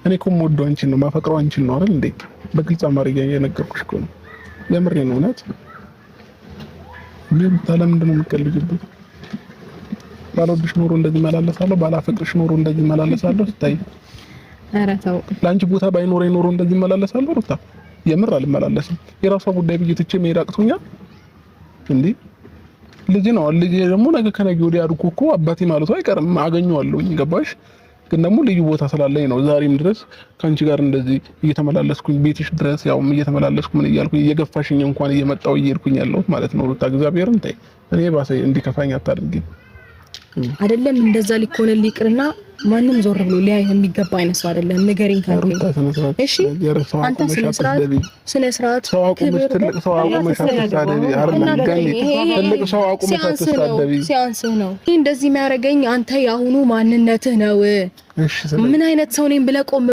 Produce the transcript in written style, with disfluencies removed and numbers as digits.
እኔ እኮ የምወደው አንቺን ነው፣ ማፈቅረው አንቺን ነው አይደል እንዴ? በግልጽ አማርኛ እየነገርኩሽ እኮ ነው። የምሬን ነው። እውነት ሩታ፣ ለምንድን ነው የምትቀልጂብኝ? ባልወድሽ ኖሮ እንደዚህ መላለሳለሁ? ባላፈቅርሽ ኖሮ እንደዚህ መላለሳለሁ? ስታይ ኧረ ተው። ለአንቺ ቦታ ባይኖረኝ ኖሮ እንደዚህ መላለሳለሁ? ሩታ፣ የምር አልመላለስም። የራሷ ጉዳይ ብዬ ትቼ መሄድ አቅቶኛል እንዴ? ልጅ ነው። ልጅ ደግሞ ነገ ከነገ ወዲያ አድጎ እኮ አባቴ ማለቱ አይቀርም። አገኘዋለሁኝ። ገባሽ? ግን ደግሞ ልዩ ቦታ ስላለኝ ነው ዛሬም ድረስ ከአንቺ ጋር እንደዚህ እየተመላለስኩኝ፣ ቤትሽ ድረስ ያውም እየተመላለስኩ፣ ምን እያልኩኝ፣ እየገፋሽኝ እንኳን እየመጣሁ እየሄድኩኝ ያለሁት ማለት ነው። ሩታ፣ እግዚአብሔርን ተይ፣ እኔ ባሰ እንዲከፋኝ አታድርጊ። አይደለም እንደዛ ሊኮንልህ ይቅርና ማንም ዞር ብሎ ሊያይ የሚገባ አይነት ሰው አይደለም። ንገሪኝ ካልከኝ ሩታ፣ ስነ ስርዓት። እሺ፣ ሰው አንተ አቁመሽ ስነ ስርዓት አትስደቢ። ስነ ስርዓት ሰው አቁመሽ ክብር ትልቅ ሰው አቁመሽ አትሳደቢ። አይደለም ገኒ፣ ትልቅ ሰው አቁመሽ ሲያንስህ ነው። አትሳደቢ። ሲያንስህ ነው። ይህ እንደዚህ የሚያደርገኝ አንተ የአሁኑ ማንነትህ ነው። እሺ፣ ስለዚህ ምን አይነት ሰው ነኝ ብለህ ቆም